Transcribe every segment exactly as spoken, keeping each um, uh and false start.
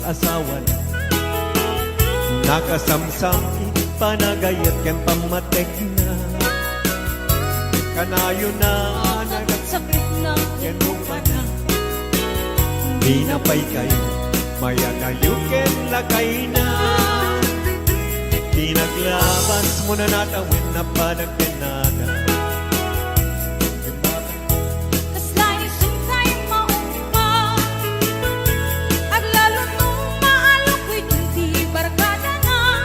asawana. Nakasamsam iti panagayat ken pammatekna. Kanayona nagagsakitna ken rupana. Dina pay kayo mayanayo ken lakayna. Ti naglabas mo na natawen na panagkenada. Kasla isentay maungpa, aglalo no maalok iti barkadana.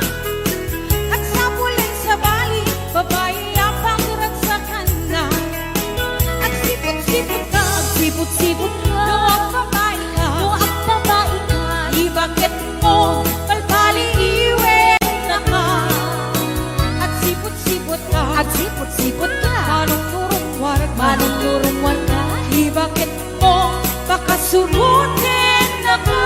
Agsapulen sabali, babai a pagragsakanna. Agsiput-siput ka, agsiput-siput ka. No agbabai ka, no agbabai ka, ibaket mo, palpaliiwennaka. Agsiput-siput ka, agsiput-siput ka. Manungturong warka, manungturong warka. Ibaket mo, pakasurotennaka.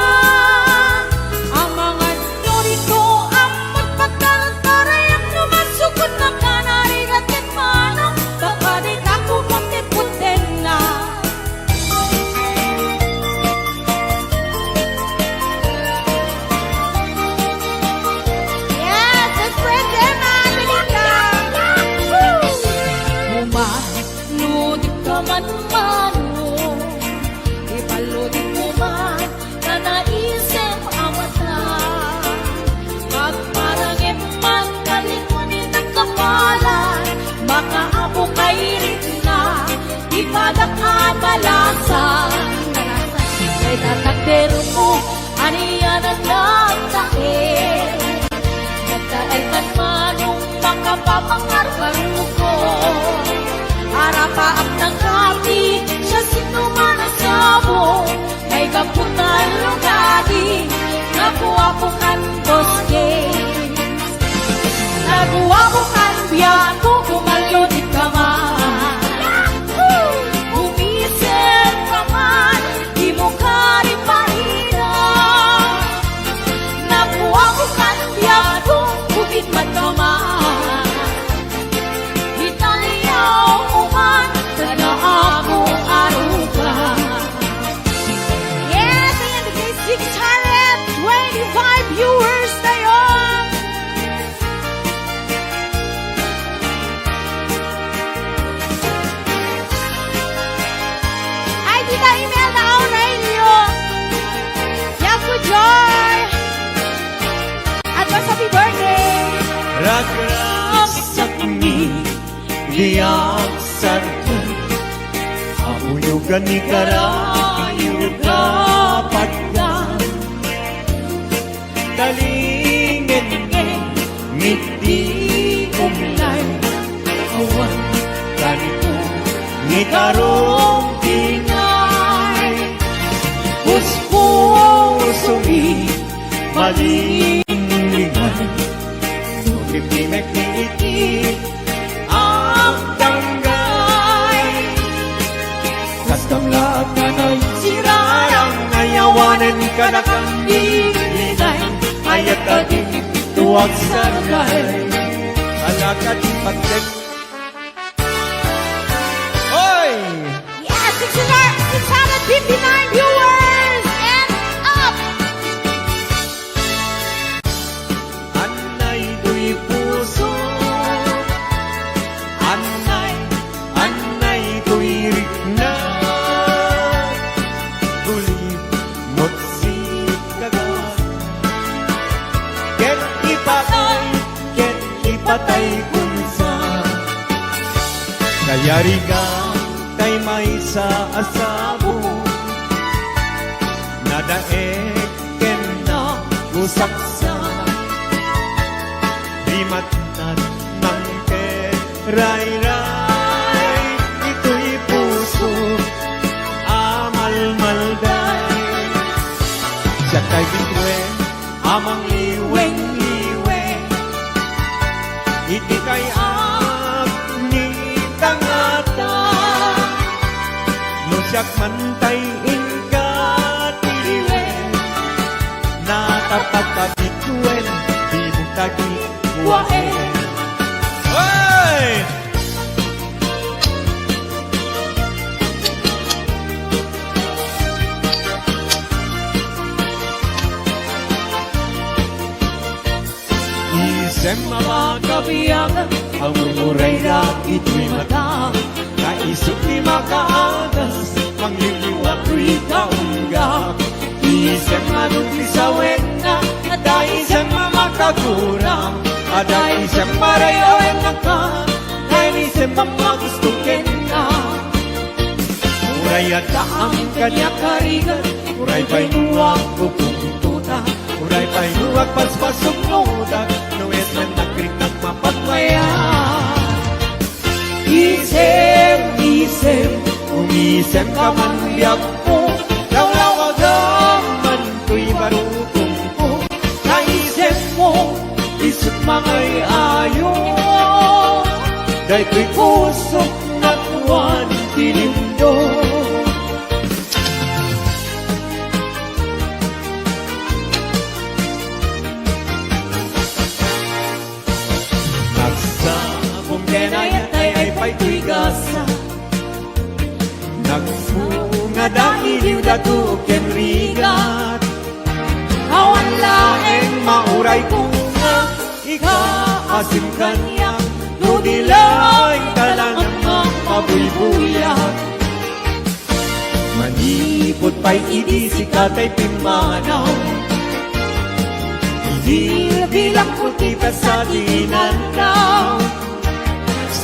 Amangan no dito, ammon pagtaltarayam no masukotnaka, narigat ket manong, bakaditako pagtiputtenna. Yes, let's break them out, Melissa. Woo! Umat, ludit ka man, Mano. Ipaludit mo man, nanaisem a mata. Pagparangem man, kalikwan iti kapalan. Makaapo kay rikna, ipadak a balasan. Kay tatakder mo, ania na nagtaer. Nagtaer kan Manong makapapangarbaruko. Arapaak nagkati, siasino man a sabo. Ay gapu ta lugadi, naguapo kan boske. Naguapo kan biag ko, kumaludit ka man. Umiser ka man, di mo kari paira. Naguapo kan biag ko, ubid man ka man. Italiaw ko man, kada ako aruga. Yes, ayan, the six hundred twenty-five viewers tayo. Ay, Tita Imelda Aurelio. Yaku Joy. Advance happy birthday. Ragragsak mi, di agsarkan. Auyugan ni karayo kapatgan. Talingen, miti umlay, awan kanito, nitarom tinay. Puspusomi, malinglingay, no ripimek iti agdanggay. Kas kamlaat nga nagsirarang, ayawanen kadakam di linay, ayat a di tuag sargay. Alakad pagtek. Oy! Yes, six hundred, six hundred fifty-nine viewers and up! Anay toy puso, anay, anay toy rikna. Gulimot sikaga. Ket ipatay, ket ipatay kunsa. Kayarigan tay maysa a sabo. Nadaek ken nagusaksa. Di matnat mangkerayray, itoy puso a malmalday. Siak tay bituen a mangliwengliwe, iti kay-at ni tangata. No siak man tay inka ti liwen, natapat a bituen, di mo tagikuaen. Hey! Isem a makabiag, ammom uray dagitoy mata. Naisip ti makaagas, mangliliwa toy kaunggak. Isem a no ti sawenna, adda isem a makagura. Adda isem a ray-awenna ka, adda isem a magusto kenka. Uray adda amin kaniak a rigat, uray pay no agpupungtotak, uray pay no agpaspasugnodak, no isem a nagriknak mapagmayat. Isem, isem, umisem ka man biagko, lawlawagam man toy barukongko. Naisemmo, isut mangay-ayo, daytoy pusok nakuan ti lindo. Nagsagum ken ayat ay pay toy gasa. Nagbunga dagiti dato ken rigat. Awan laeng mauray kung nga ikaasim kaniak, no di laeng talaga mabuybuyak. Manipud pay idi sika tay pimmanaw, bilbilangko ti petsa ti inannaw.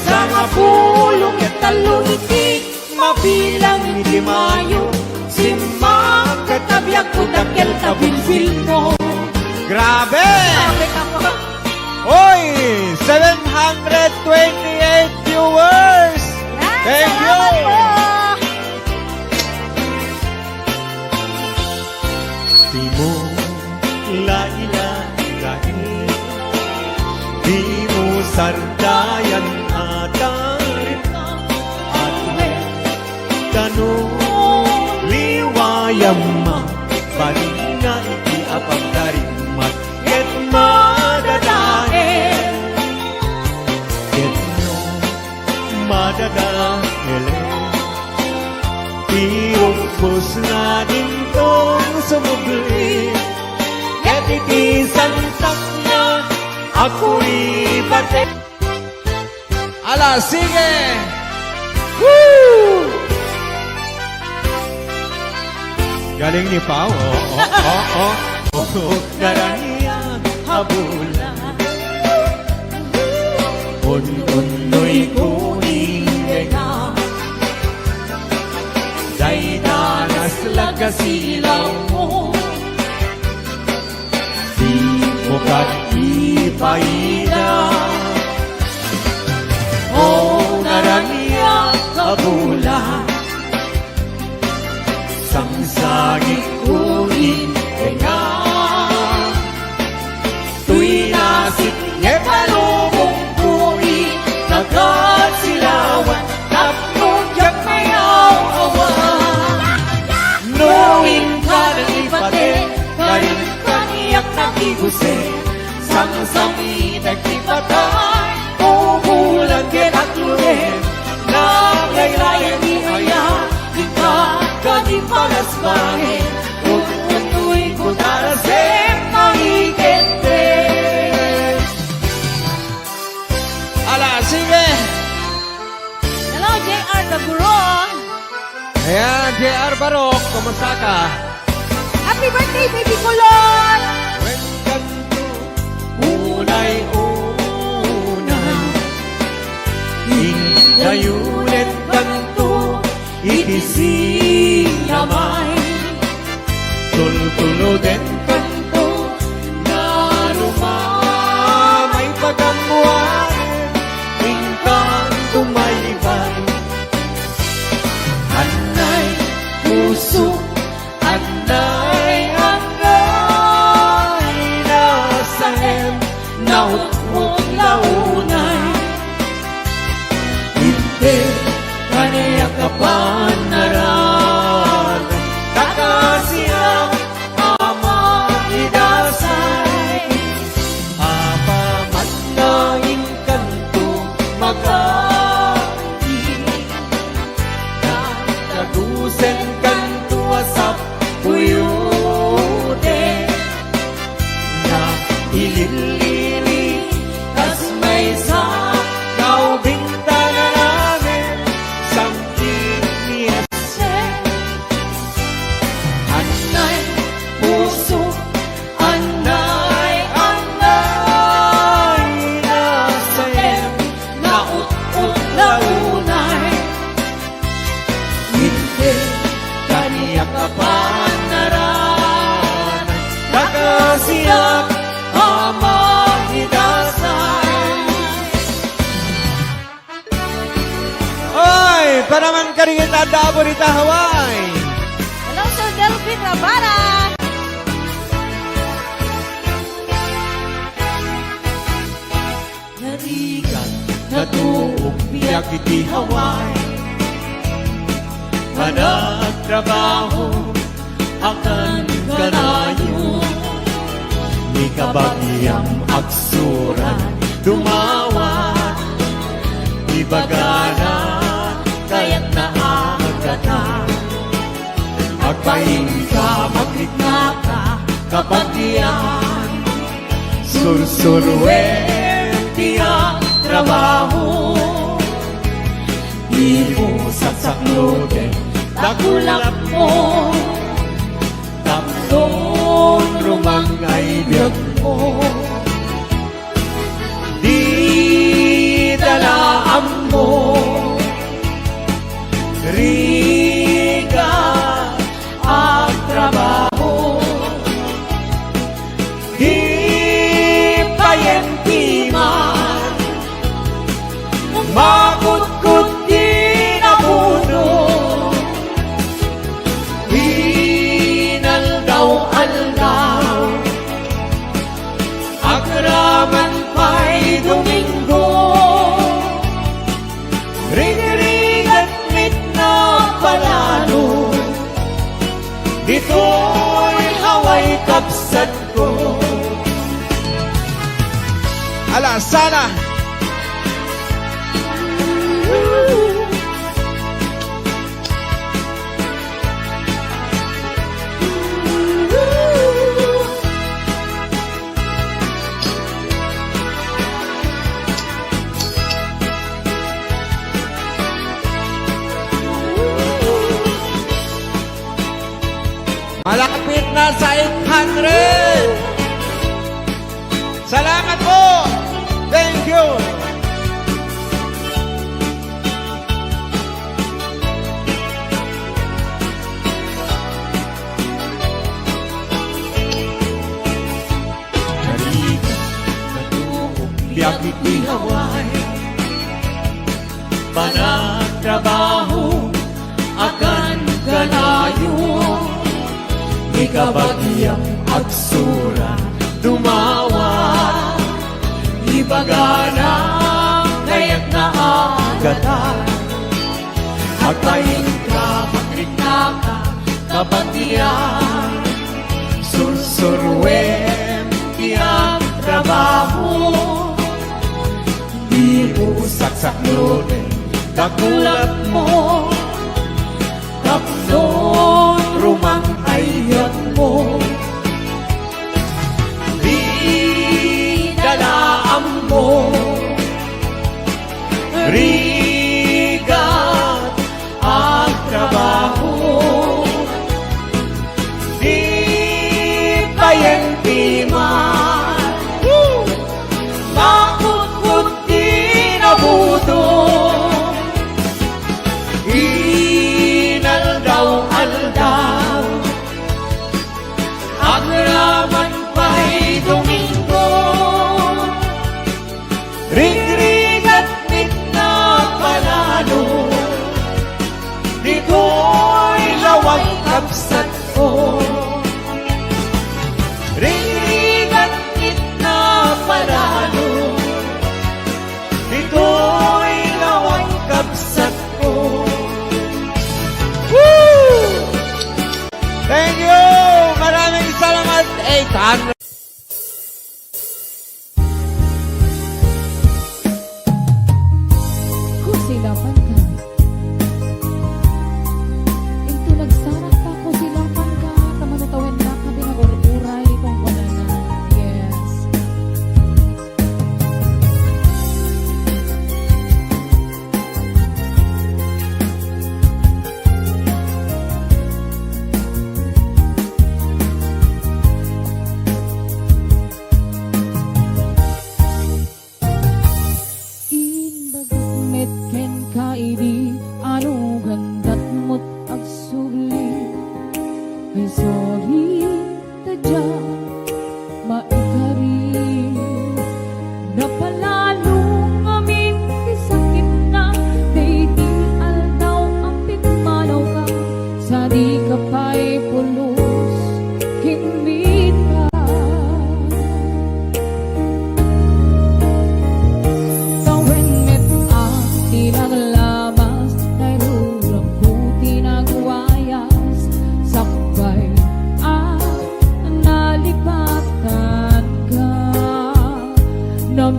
Sangapulo ket tallo iti mabilang iti Mayo, simmak ket abiagko dakkel ta bilbilmo. Grabe! Grabe ka po. Oy! Seven hundred twenty-eight viewers! Yan, thank you! Salamat po! Di mo lailai, di mo sardayan a taripna, at wen kano liwayam a balinga iti apagtarimmat ket madadael. Ket no madadaelen ti rukbos nga dintong sumubli, ket iti santakna a kuribate. Ala, sige! Woo! Galing ni Pao. Oh, oh, oh, oh. Naranian a bulan. Un-unnoy ko ni Ega. Daydanas la kasilaw mo. Di mo kad ipaida. O naranian a bulan, sangsagik ko ni Ega. Toy nasip nga palubong ko ni kasilawan, tapno diak mayaw-awan. No inka nalipate, karin kaniak nagiguse, samsamitek ti patay, pupulan ket akluden, nagayrayan ni aya, inka kadi palasbaen, un-unnoy ko tarasem maikette. Ala, sige! Hello, J R Taburon. Ayan, J R Barok, kumusta ka? Happy birthday, Baby Kulot! Wen kanto, unay, unay. Ingayunet kanto, iti sinamay. Tultuluden kanto, narumamay pagammuan, inkanto maybay. Annay puso, annay anggay, nasaem, nautmot launay. Inted kaniak a panaran, kakasiak a makidasay. Apaman nga inkanto magawid, nagkadusen kanto a sapuyuten. Na ililili Ringan na damo dita Hawaii. Hello, Sir Delphi Rabara. Narigat, natuok biag iti Hawaii. Managtrabaho, akan kanayon. Ni kabagiam agsuran, dumawat. Ibagana, kayatna a agatan. Agpainka, magriknaka, kabagian. Sursuruem ti agtrabaho. Dimo saksakloten, dakulapmo. Tapno rumang ay biagmo. Dida la ammo. Rigat, agtrabaho. Di payen ti man. Makutkot ti nabuno. Inaldaw-aldaw. Agraman pay Domingo, rigrigat met napalalo. Ditoy Hawaii, kabsatko. Ala, sala. Malapit na sa eight hundred. Salamat po. Thank you. Narigat, natuok biag iti Hawaii. Panagtrabaho, akan kanayon. Ni kabagiam agsura, dumawa. Ibagana, kayatna a agatan. Agpainka, magriknaka, kabagian. Sursuruem ti agtrabaho. Dimo saksakloten, dakulapmo. Tapno rumang ay biagmo. Dida la ammo. Rigat, agtrabaho. Di payen ti man. Makutkot ti nabuno. Inaldaw-aldaw. Agraman pay Domingo. Rigrigat met napalalo. Ditoy Hawaii, kabsatko. Rigrigat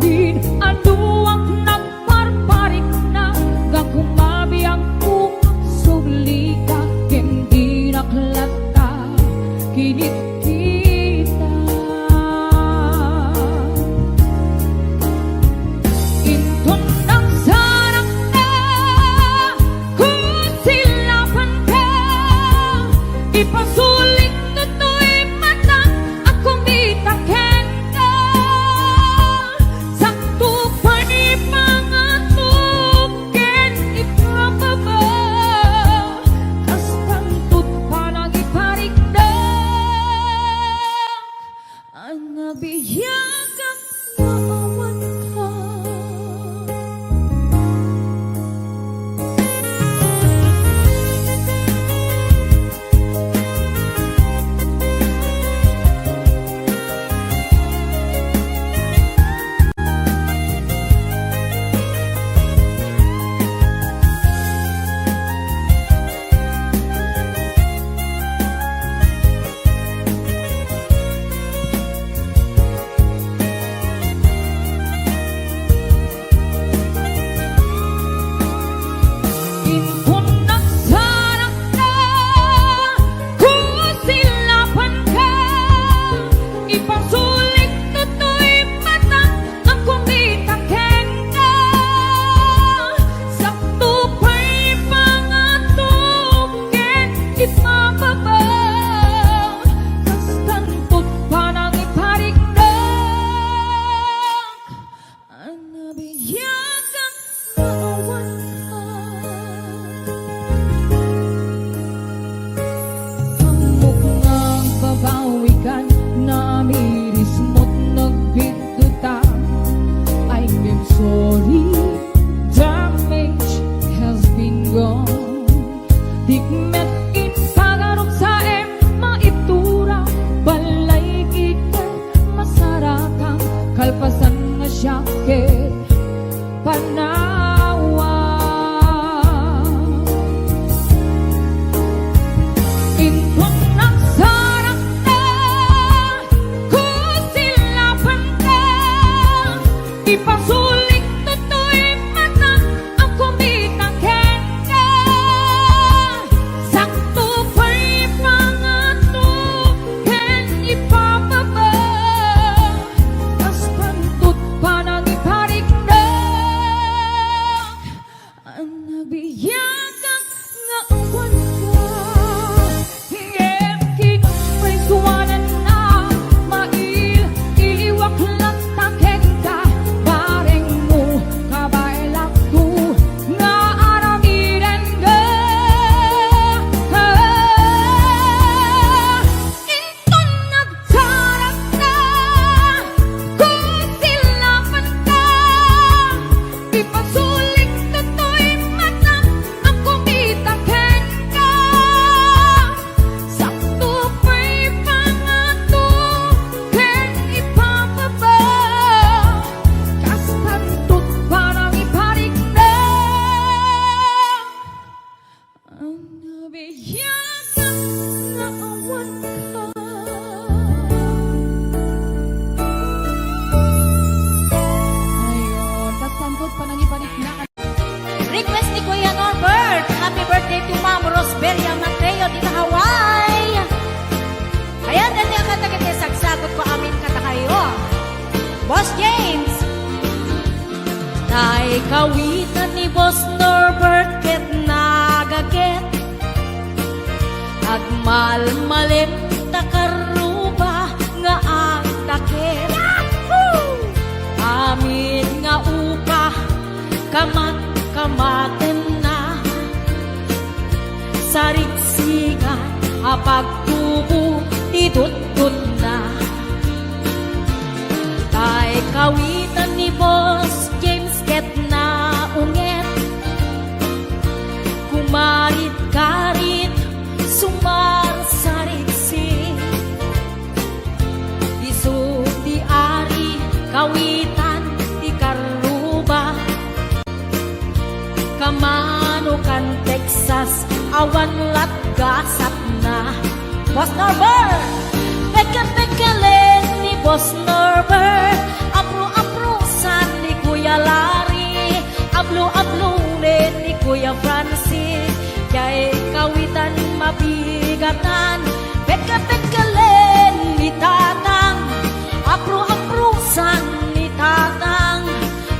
Din aduak nagparparikna, gapu mabiagko a sublika, ken dinak latta kinitkita. Inton nagsarakda, kusilapanka, ipasulik toy mata a kumita kenka. Sakto pay pangato ken ipababa, kastan to't panangiparikdak a nabiagak nga awanka. Inton nagsarakda, kusilapanka, ipasulik toy mata a kumita kenka. Sakto pay pangato ken ipababa, kastan to't panangiparikdak a nabiagak nga awanka. Ammok nga agbabawikan, namirismo't nagbiddutang. I'm sorry, damage has been done. Dikmet impagarupsaem, maitura balay ket masarakan, kalpasan nga siak ket panawa. Inton nagsarakda, kusilapanka, ipasulik toy mata a kumita kenka. Sakto pay pangato ken ipababa, kastan to't panangiparikdak a nabiagak nga awanka. Ngem kinunprisuananna, mail-iliwak latta kenka, barengmo, kabaelakto nga aramidenda. Inton nagsarakda, kusilapanka, ipasulik toy mata a kumita kenka. Sakto pay pangato ken ipababa, kastan to't panangiparikdak a nabiagak nga awanka. Ayon, kastan to't panangiparikdak. Request ni Kuya Norbert. Happy birthday to Ma'am Rosberia Mateo dita Hawaii. Ayan, dati ang kanta ket sagsagutko amin kadakayo. Boss James. Tay kawitan ni Boss Norbert ket nagaget. Agmalmalem ta karruba nga agtaket. Amin nga upa, kamat-kamatenna. Sarigsigan a pagtubo ti tutdotna. Tay kawitan ni Boss James ket naunget. Kumarit-karit, sumarsarigsi. Isu ti ari, kawitan ti karruba. Kamanukan Texas, awan latgasatna. Boss Norbert! Pekkel-pekkelen ni Boss Norbert. Apro-apro sa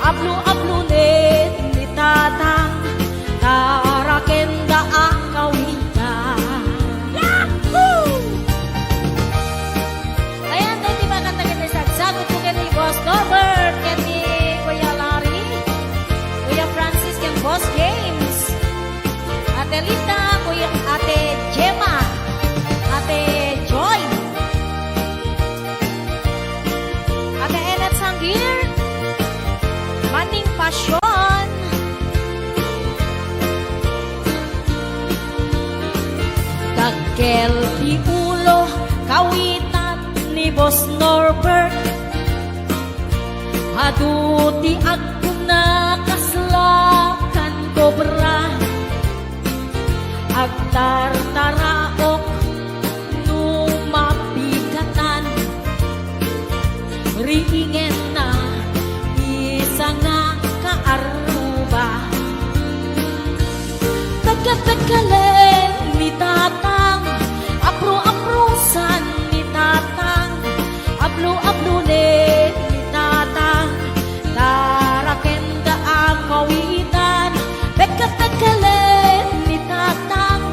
Ablo-ablonen ni Tatang, tara kenda a kawitan. Yahoo! Ayan, daytoy makanta ken ni Sagsagot ko ken ni Boss Norbert, ken ni Kuya Larry, Kuya Francis, ken Boss James. Ate Lita, Kuya, Ate Gemma, Ate Joy, Ate Enat Sangir, Manning Pasyon, Dakkel ti ulo, kawitan ni Boss Norbert. Adu ti agkuna kasla kan kobra. Agtartaraok no mapigatan. Riingenna, isa nga kaarruba. Pekket-pekkelen ni Tatang, apro-aprosan ni Tatang, ablo-ablonen ni Tatang, tara kenda a kawitan. Pekket-pekkelen ni Tatang,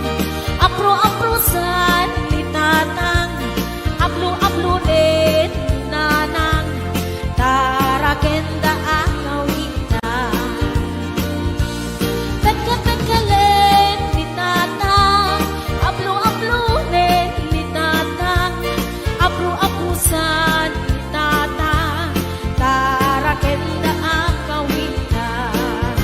apro-aprosan ni Tatang, ablo-ablonen ni Nanang, tara kenda a kawitan. Pekket-pekkelen ni Tatang, ablo-ablonen ni Tatang, apro-aprosan ni Tatang, tara kenda a kawitan.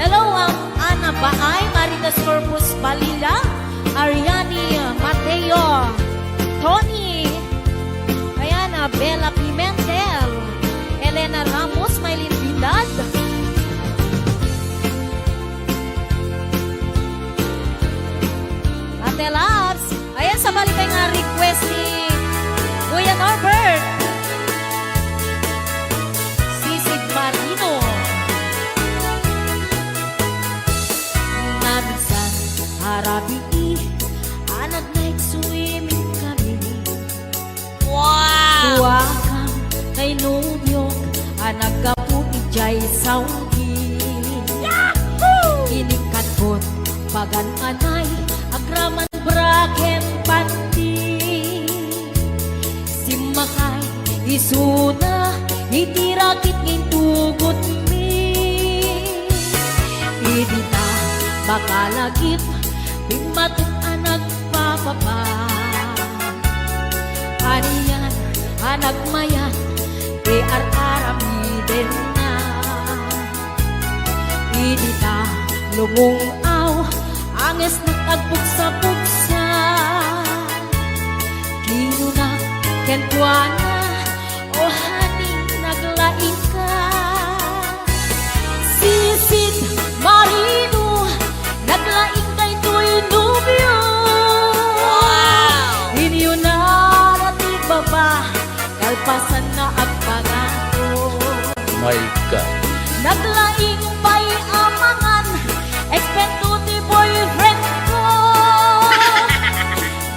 Hello, Ma'am Ana Baay, Marites Corpus Balila, Ariani Mateo, Tony, ayan, ah, Bella Pimentel, Elena Ramos, Maylin Vidal, Ate Labs. Ayan, sabali pay nga request ni Kuya Norbert. Sisid Marino. Naminsan a rabii a nag-night swimming kami. Wow! Duakam kay nobiok a naggapu idiay Saudi. Yahoo! Inikadbot pagan anay agraman bra ken panti. Simmakay isuna iti rakit nga intugotmi. Idi ta makalagip, bimmatik a nagpapapa. Anian a nagmayat ti ar-aramidenna. Idi ta lumung-aw, angesnak agpugsa-pugsa. Kinunak kenkuana, "O honey, naglaingka." Sisid Marino, naglaing daytoy nobio. Wow! Inyunana ti baba, kalpasanna agpangako. My God. Naglaing pay a mangan, eksperto ti boyfriend ko.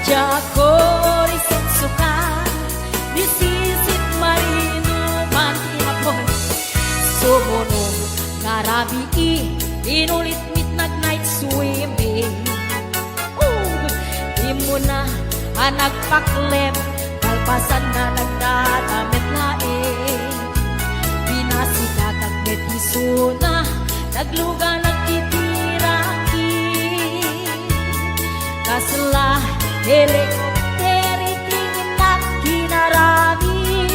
Diak risuksukan ni Sisid Marino man ti apoy. Sumuno nga rabii, inulit mit nag-night swimming. Immuna a nagpaklep, kalpasanna nagdadamet laeng. Pinasikatak met isuna, nagluganak iti rakit. Kasla helicopter iti innak kinarami.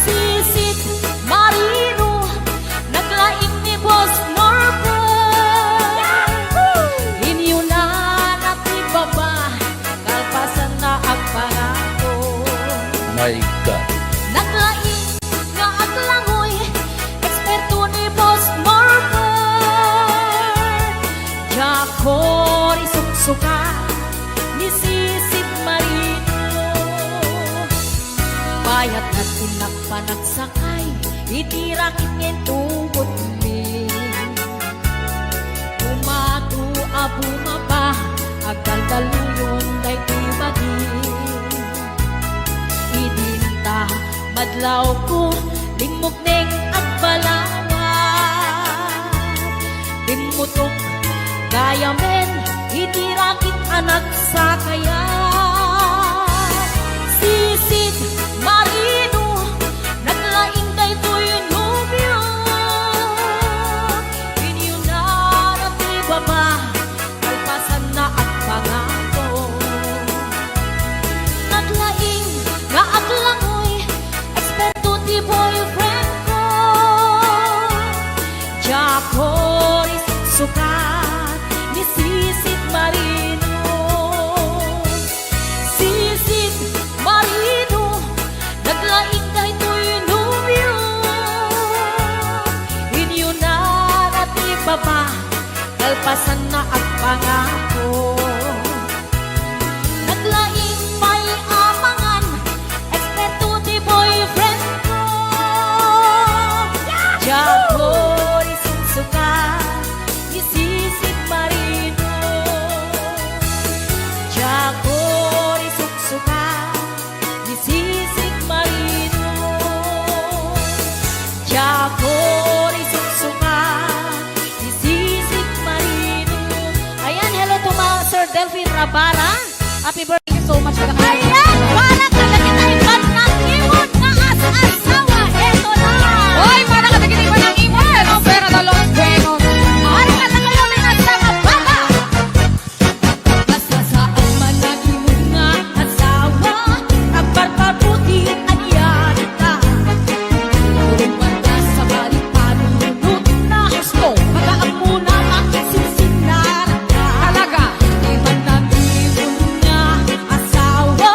Sisid Marino, naglaing ni Boss Norbert. Yahoo! Inyunana ti baba, kalpasanna agpangako. My God. Naglaing nga aglangoy, eksperto ni Boss Norbert. Diak risuksukan ni Sisid Marino. Bayat nga tinakpanak sakay iti rakit nga intugotmi. Bumado a bumaba, agdaldaluyon daytoy bagi. Idinta madlawko, Limmukneng agbalawad, limmutok gayamen iti rakit a nagsakayat. Sisid Marino, naglaing daytoy nobio. Inyona ti baba, kalpasanna agpangako. Naglaing nga aglangoy, eksperto ti boyfriend ko. Diak sukat ni Sisid Marino. Sisid Marino, naglaing daytoy nobio. Inyona ti baba, kalpasanna agpangako. Naglaing pay a mangan, eksperto ti boyfriend ko. Diak sukat ni Sisid Marino. Diak sukat ni Sisid Marino. Diak sukat ni Sisid Marino. Ayan, hello to ma-, Sir Delphine Rabara. Happy birthday. Thank you so much. Ayan, para kadagiti bannang imon nga as-asawa. Eto na. Oy, para kadagiti bannang imon, no? Pero the Lord Bueno. Para kadagiti bannang asawa, baba. Basta saan man ang imong nga asawa, agparpabuti anian ta. Urong banda sa balik panunot na husto, magaan mo na makisinsinara ka. Talaga? Di man ang imong nga asawa,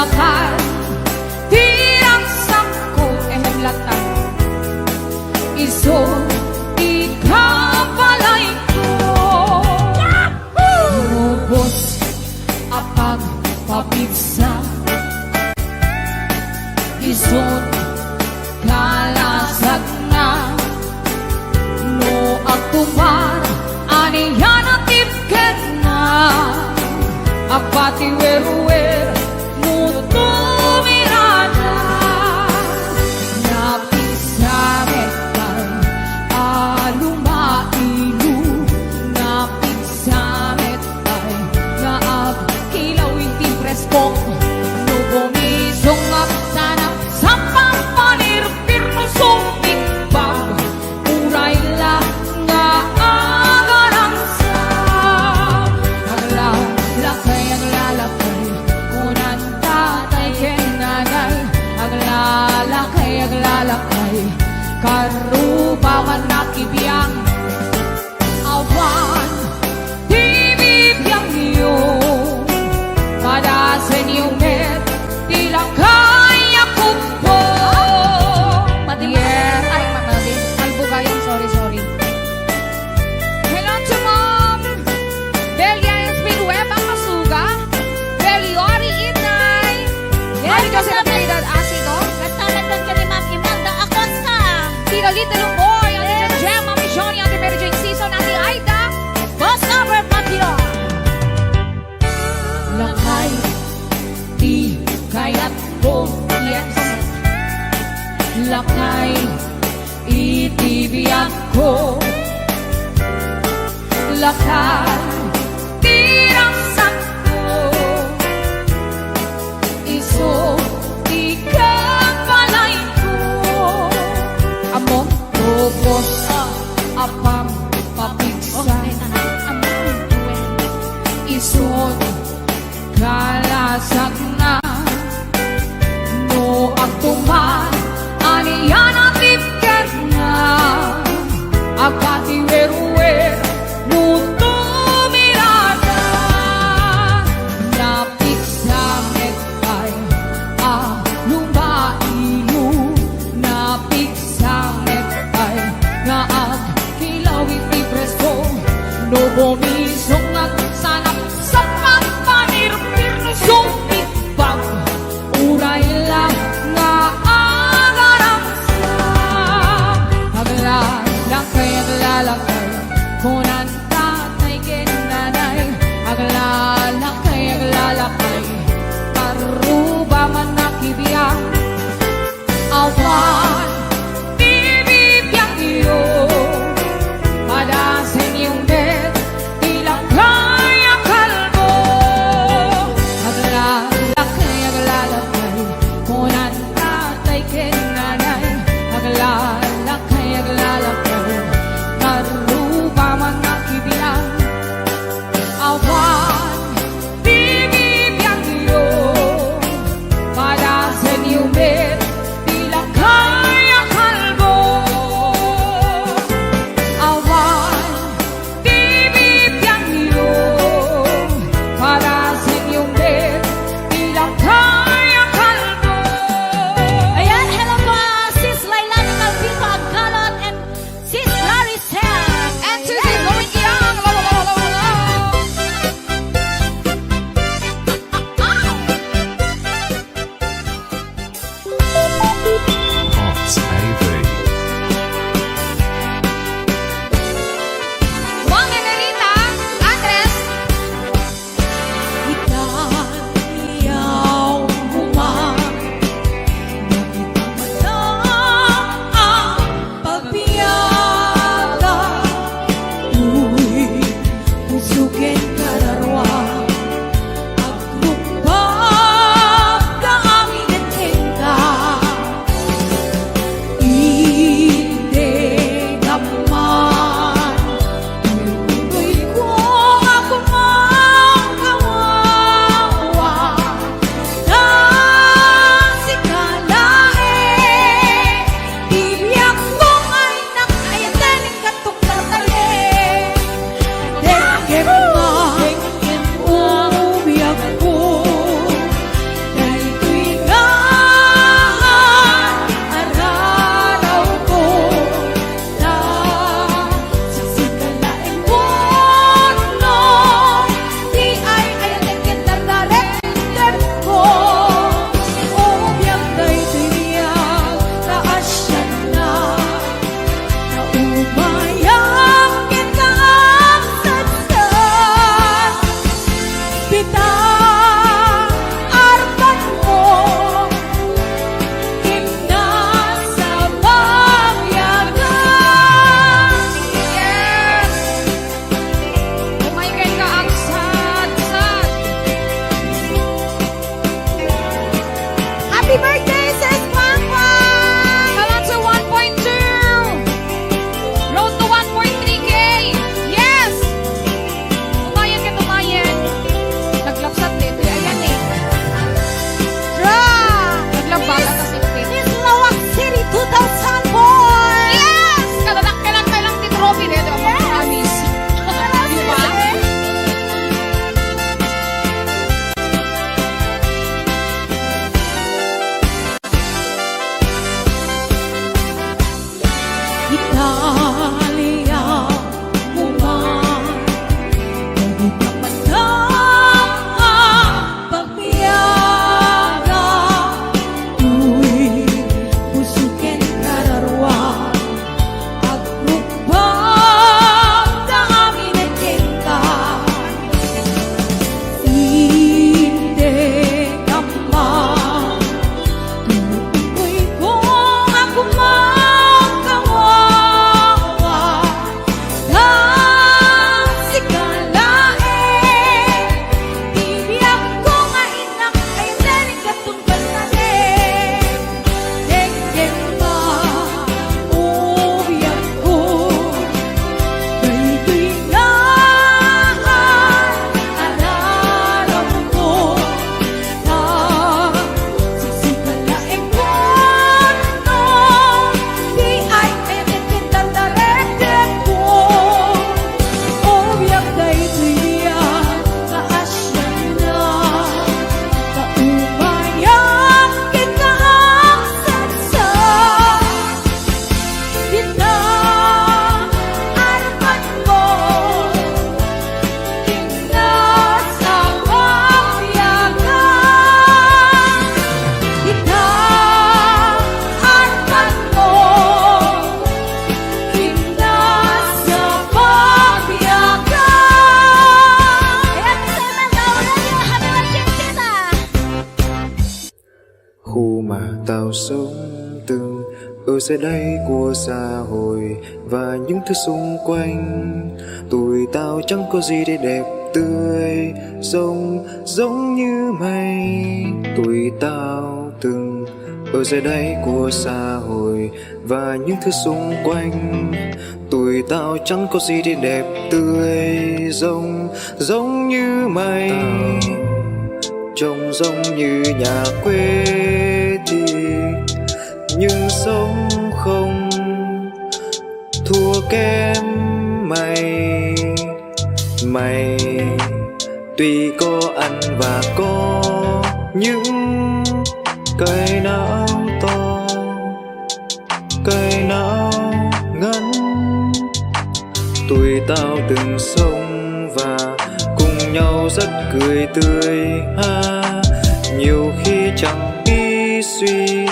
Lakay ti ragsakko, emem latta. Isu ti kabalayko. Rubos a pagpapigsa. Isu kalasagna. No agtumar, ania ti kenna? Agpatiwerwer no tumirada. Napigsa met pay a lumailu, napigsa met pay nga agkilaw iti presko. No bumisong at sana sa pampanirpir no sumigbag, uray la nga agarangsa. Aglalakay, aglalakay, kunan tatay ken nanay. Aglalakay, aglalakay, karuba man nakibiang. Awan ti bibiangyo, padasenyo met ti lakay a kubbo. Madi-, Yes. Ay, madi-, Albugayan, sorry, sorry. Hello to Mom Delia Espin Webang Masuga, Beliori Itay, Yes, Mami Jose Mami. Natividad Asido, Nagtalatag ka ni Ma'am Imelda Acosta. Tita Lita Lumboy, Ate Yes. Jem Jem, Mami Johnny, Ate Mary Jane Season, Ate Aida. Boss Albert Matino. Lakay ti kayatko, yes. Lakay iti biagko. Lakay ti ragsakko. Isu ti kabalayko. Ammom, rubos a pagpapigsa. Isu kalasagna. No agtuman, ania ti kenna? Agpatiwerwer no tumirada. Napigsa met pay a lumailu, napigsa met pay nga agkilaw iti presko. No bumisong at sana sa pampanirpir no sumigbag, uray la nga agarangsa. Aglalakay, aglalakay, kunan tatay ken nanay. Aglalakay, aglalakay, karuba man nakibiang. Awan ti bibiangyo, padasenyo met ti Aliaw mo man, pwede ka man nga pagbiagan. Uy, puso ken kararua, agrukbong ta amin kenka. Indekamma, tutukoy ko a kumakawawa. Ta sika laeng ti biagko nga innak ay narigat tunggal na ne. Dengdengma, o biagko, daytoy nga araramko. Ta sika laeng wenno, di ay memet ken dardaretko. O biag, daytoy biag nga asianna, kaumayak ken kaaksaksakit. Dita arpatmo, inna sa pagbiagan. Dita arpatmo, inna sa pagbiagan. Kaya po sa mga tao na niyo, happy birthday, Tita! 呼嘛到松登，ở sẽ đây của xã hội và những thứ xung quanh. Tuổi tao chẳng có gì để đẹp tươi, giống, giống như mày. Tuổi tao từng ở sẽ đây của xã hội và những thứ xung quanh. Tuổi tao chẳng có gì để đẹp tươi, giống, giống như mày. Tao trông giống như nhà quê thì, nhưng sống không thua kém mày. Mày tuy có ăn và có những cái não to, cái não ngắn. Tuổi tao từng sống và cùng nhau rất cười tươi ha. Nhiều khi chẳng biết suy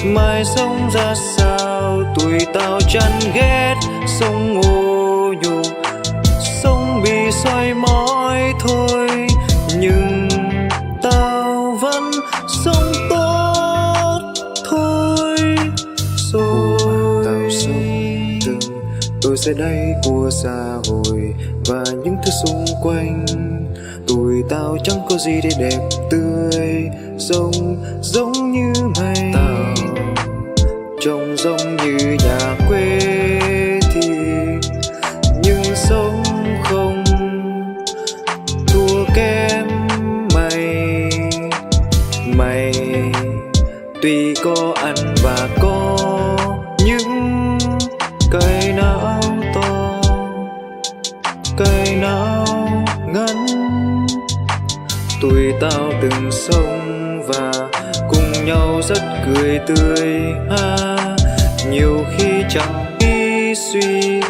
mai sống ra sao, tuổi tao chán ghét sống ô nhục, sống bị soi mói thôi, nhưng tao vẫn sống tốt thôi. Rồi tao sống từng ở sẽ đây của xã hội và những thứ xung quanh. Tuổi tao chẳng có gì để đẹp tươi, giống, giống như mày. Tao trông giống như nhà quê thì, nhưng sống không thua kém mày. Mày tuy có ăn và có những cái não to, cái não ngắn. Tuổi tao từng sống và cùng nhau rất cười tươi ha. Nhiều khi chẳng biết suy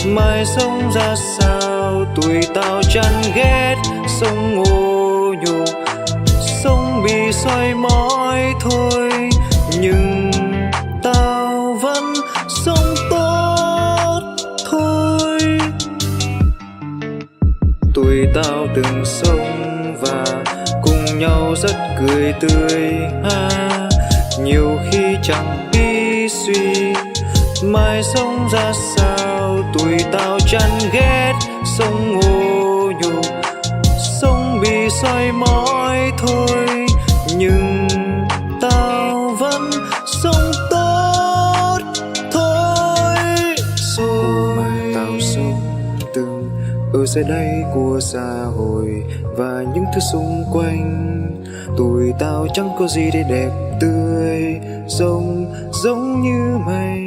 mai sống ra sao, tuổi tao chán ghét sống ô nhục, sống bị soi mói thôi, nhưng tao vẫn sống tốt thôi. Tuổi tao từng sống và cùng nhau rất cười tươi ha. Nhiều khi chẳng biết suy mai sống ra sao, tuổi tao chán ghét sống ô nhục, sống bị soi mói thôi, nhưng tao vẫn sống tốt thôi. Rồi tao sống từng ở sẽ đây của xã hội và những thứ xung quanh. Tuổi tao chẳng có gì để đẹp tươi, giống, giống như mày.